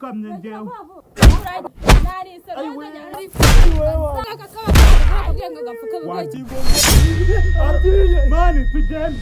Ndapfukamye ngewe. Mani, tugende.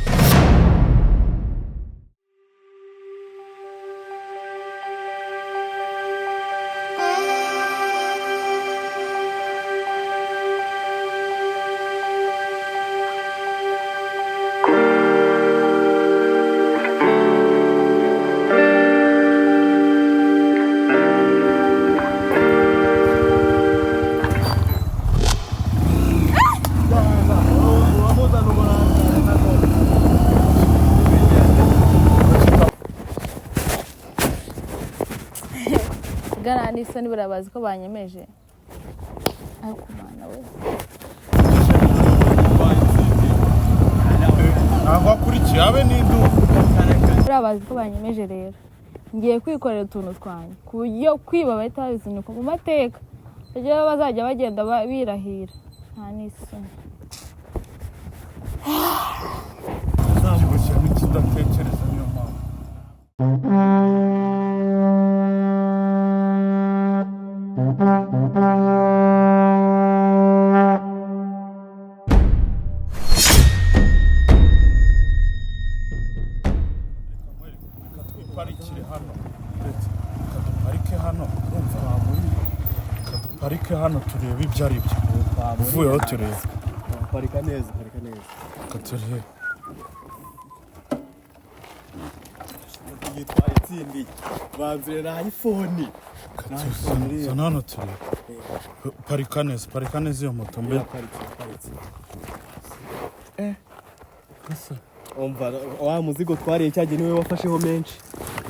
Gana n'isoni, buriya bazi ko banyemeje, ariko Mana we! Ntabwo akurikiye abe n'iduka. Buriya bazi ko banyemeje. Rero ngiye kwikorera utuntu twanjye ku buryo kwiba bahita babizinuka mu mateka, kuburyo bazajya bagenda birahira. Nta n'isoni. Kibushyemo ikidatekereza, niyo mpamvu. Reka twiparikire hano, ndetse reka duparike hano. Urumva, reka duparike hano turebe ibyo ari byo. Uvuyeho turebe. Parika neza, parika neza. Reka turebe. Yitwaye itsindiye banzure na iPhone. Zana hano turebe. Parika neza, parika neza iyo moto mbe. Iraparitse, iraparitse. Gasa. Umva, wa muzigo twariye cyagiye niwe wafasheho menshi.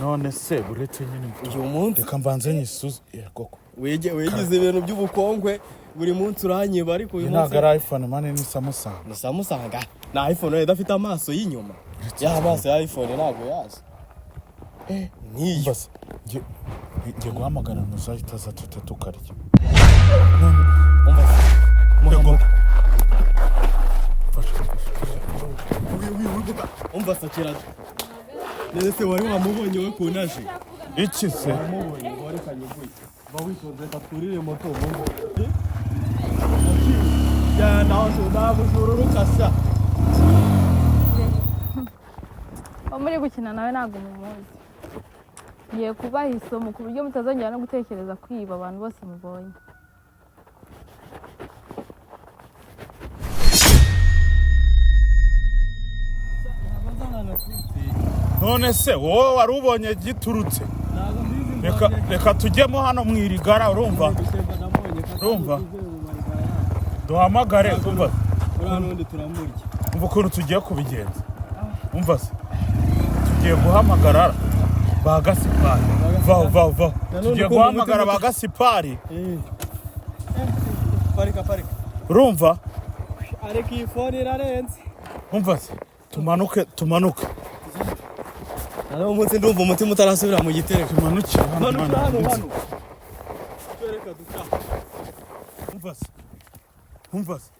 None se uretse nyine Uyu munsi reka mbanze nyisuze, yego ko. Wigize ibintu by'ubukongwe, buri munsi uranyiba, ariko uyu Iyi munsi ntabwo ari iPhone, man, ni Samsung. Ni Samsung, ni iPhone idafite amaso y'inyuma. Ya maso ya iPhone ntabwo yazi niyo. Umva se, ngiye guhamagara ntuzahita aza tuhite tukarya. Umva se. Yego. Fasha, fasha. Umva sakira, none se wari wamubonye we kunaje? Iki se? Wamubonye ngo reka nyiguye, ba witonze, reka twurire moto ubundi jyana ntabwo rukasa. Uwo muri gukina nawe ntabwo mumuzi. Ngiye kubaha isomo ku buryo mutazongera no gutekereza kwiba abantu bose mubonye. None se wowe wari ubonye giturutse? Reka tujyemo hano mu irigara, urumva? Urumva? Duhamagare, umva. Uriya n'undi turamurya. Umva ukuntu tugiye kubigenza. Umva se, tugiye guhamagara ba Gasipari. Vaho, vaho, vaho. Nanone Tugiye ukumva guhamagara umutima ba Gasipari. Parika, parika. Urumva? Ariko iyi phone irarenze. Umva se, tumanuke, tumanuke. Nanone umunsi ndumva umutima utarasubira mu gitereko. Tumanukire hano. Manukira Mwana, hano. ndetse. Hano twereka duca. Umva se, umva se,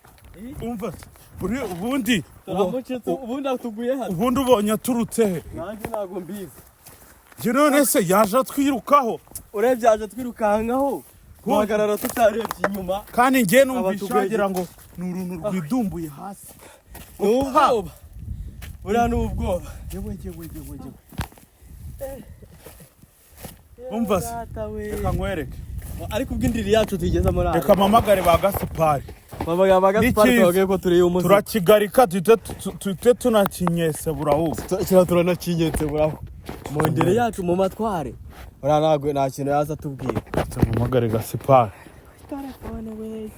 umva se, uri ubundi Turamucitse, ubundi atuguye hano. Ubundi ubonye aturutse he? Nanjye ntabwo mbizi. Njye none se yaje atwirukaho? Urebye yaje twirukankaho, guhagarara tutarebye inyuma. Kandi njye numvisha Abatuguye. wagira ngo ni uruntu rwidumbuye hasi. Ni ubwoba, buriya ni ubwoba. Yewe, yewe, yewe, yewe! Umva se. Data we. Reka nkwereke. Ariko ubwo indiri yacu tuyigeze muri Reka mpamagare ba Gasipari. Mama, ba Gasipari. Ni Tubabwiye ko turiye umuzigo. Turakigarika, tuhite tunakinyese ahubwo. Kira turanakinyetse buraho mu ndiri yacu mu matware, buriya ntabwo nta kintu yaza atubwira. Mpamagare Gasipari. Telefone we.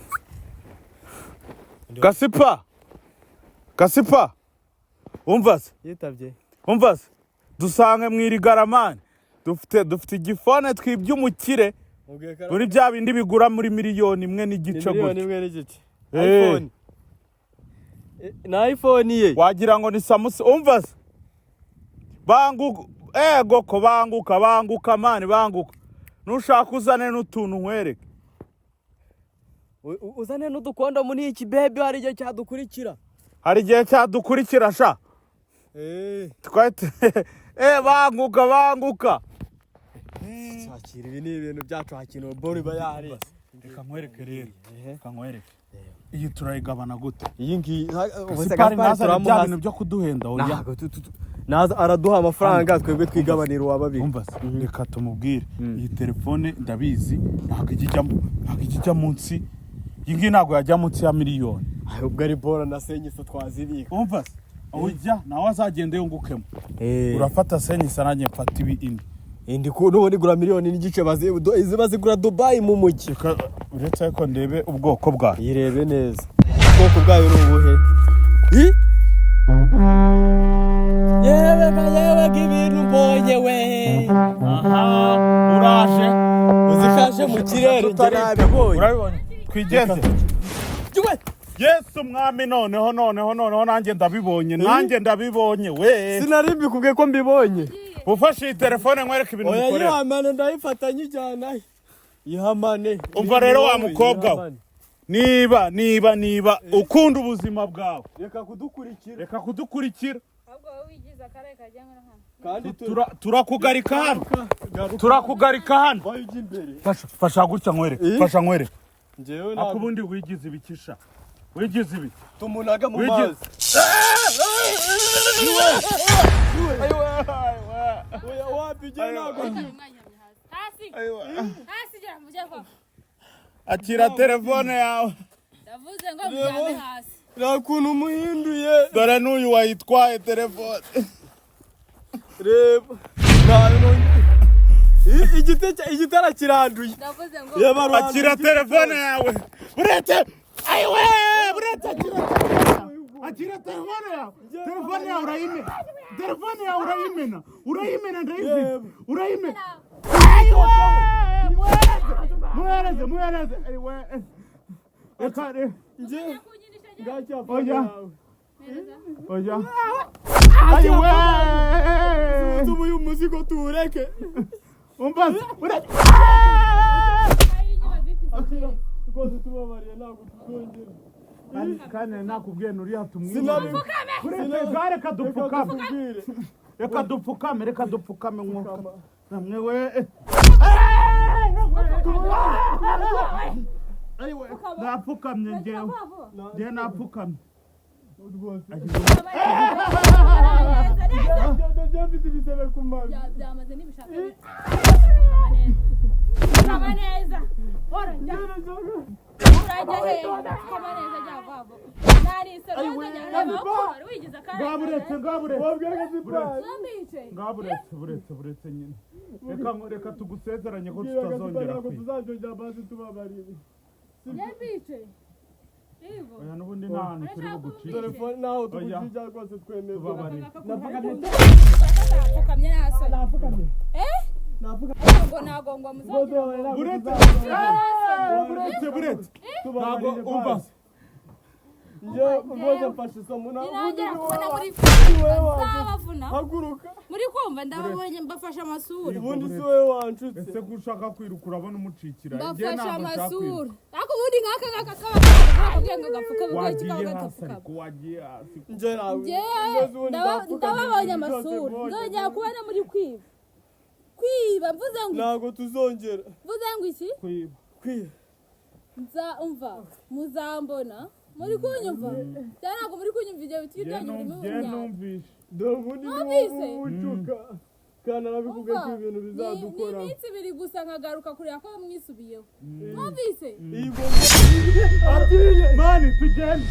Gasipa, Gasipa, umva se. Yitabye. Umva se, dusange mu irigaramani, dufite igifone twibye umukire. Mubwiye ko ari Muri bya bindi bigura muri miliyoni imwe ni n'igice miliyoni gutyo. 1.5. Eh. iPhone. Na iPhone ye. Wagira ngo ni Samsung. Umva se, banguka, ego ko banguka, banguka man, banguka. Nushaka uzane n'utuntu nkwereke. Uzane n'udukondomu n'iki baby, hari igihe cyadukurikira. Hari igihe cyadukurikira sha. Twahita banguka, banguka. Shakira, ibi ni ibintu byacu, hakintu boro iba yari. Reka nkwereke rero, reka nkwereke. Iyi turayigabana gute? Iyi ngiyi Gaspari ntazane bya bintu byo kuduhenda, oya. Ntabwo naza araduha amafaranga, twebwe twigabanira uwa babiri. Umva se, reka tumubwire. Iyi telefone ndabizi ntabwo ijya munsi, iyi ngiyi ntabwo yajya munsi ya miliyoni. Ay, ubwo ari bora na senyisa twazibika. Umva se, ujya nawe azagenda yungukemo. Urafata senyisa, nanjye mfata ibi indi. Indi ku n'ubundi igura 1.5 miliyoni, ziba zigura Dubai mu mujyi. Reka uretse ko ndebe ubwoko bwayo. Yirebe neza, ubwoko bwayo ni ubuhe? Yewe ga yewe ga, ibintu mbonye we! Aha uraje. Uzikaje mu kirere, njye nabibonye. Urabibonye, twigenze. Yewe! Yesu mwami, noneho noneho noneho, nanjye ndabibonye, nanjye ndabibonye we. Sinari mbikubwiye ko mbibonye? Ufashe iyi telefone nkwereke ibintu Oya. mukorera. Yihamane, ndayifata nyijyana, yihamane. Umva rero wa mukobwa we. Niba ukunda ubuzima bwawe, Reka kudukurikira. reka kudukurikira. Ahubwo wowe wigize akarere kajya hano. Kandi Turakugarika hano, turakugarika hano. Vayo ujya imbere. Fasha, fasha gutya nkwereke. Fasha nkwereke. Njyewe Ako ntabwo ubundi wigize ibikisha, wigize ibiki? Tumunaga mu Wigize- mazi. Oya, wapi, njyewe ntabwo. Hasi hasi, gera mujye kwa. Akira telefone yawe. Ndavuze ngo mujyane hasi. Nta kuntu umuhinduye. Dore n'uyu wayitwaye telefone. Reba igitara kiranduye. Ndavuze ngo Reba ruhande. Akira telefone yawe, buretse, ayiwe, buretse, akira telefone, akira telefone yawe. Telefone yawe urayimena, telefone yawe urayimena, urayimena, ndayifite, urayimena. Ayiwe, muhereze, muhereze, muhereze, ayiwe, reka Njye ngacya. Oya. Oya, ayiwe. Tubu uyu muzigo tuwureke. Umva se, uretse. Rwose tubabariye, ntabwo tuzongera. Kandi nakubwiye nuriya tumwibe. Sinabi. Uretse ga, reka dupfukame. Tukubwire. Reka dupfukame, reka dupfukame mwuka namwe we. Ayiwe, napfukamye njyewe, njyewe napfukamye. Rwose njye mfite ibisebe ku mavi. Byamaze n'ibishaka. Kama neza. Ora njya. Urajya he? Kama neza, jya vavo. Nari isoro njya reba ko wari wigize akarere. Ngaburetse, ngaburetse. Wabwira Gasipari. Zambice. Ngaburetse, buretse, buretse nyine, reka reka tugusezeranye ko Bwira Gasipari tutazongera ntabwo kwiba. tuzazongera, basi tubabariye. Yambice. Yego. Oya, n'ubundi nta hantu turi bugucike. Telefone naho Oya. tugucija rwose, twemeye. Tubabarire. Napfukamye nta. Napfukamye. Eh? Napfukamye. Ngo ntago ngo muzongera. Buretse, buretse, buretse, ntabwo umva. Njye rwose mfashe isomo. Ninongera kubona muri nzabavuna. Haguruka. Muri kumva, ndababonye, mbafashe amasura. Ubundi si wowe wanshutse. Ese ko ushaka kwiruka, urabona umucikira. Njye Mbafashe ntabwo nshaka amasura. kwiruka. Ariko ubundi nk'aka ngaka kaba kakubwiye ngo gapfukame, kubera iki Wagiye kaba hasi gatapfukama? ariko, wagiye hasi. Njye ntabwo. Njyewe ndababonye amasura, nzongera kubona muri kwiba, kwiba, mvuze ngo Ntabwo tuzongera. Mvuze ngo iki? Kwiba. Kwiba. Nza umva, muzambona muri kunyumva cyangwa ntabwo muri kunyumva? Ibyo biti Njye byanyu birimo njye imyanda. numvishe. Dore ubundi ni Numvise. wowe ucuka kandi arabikubwiye ko Umva, ibintu bizadukora. Ni iminsi 2 gusa nkagaruka kureba ko mwisubiyeho. Mwumvise? Iyi ngoma agiye. Mani, tugende.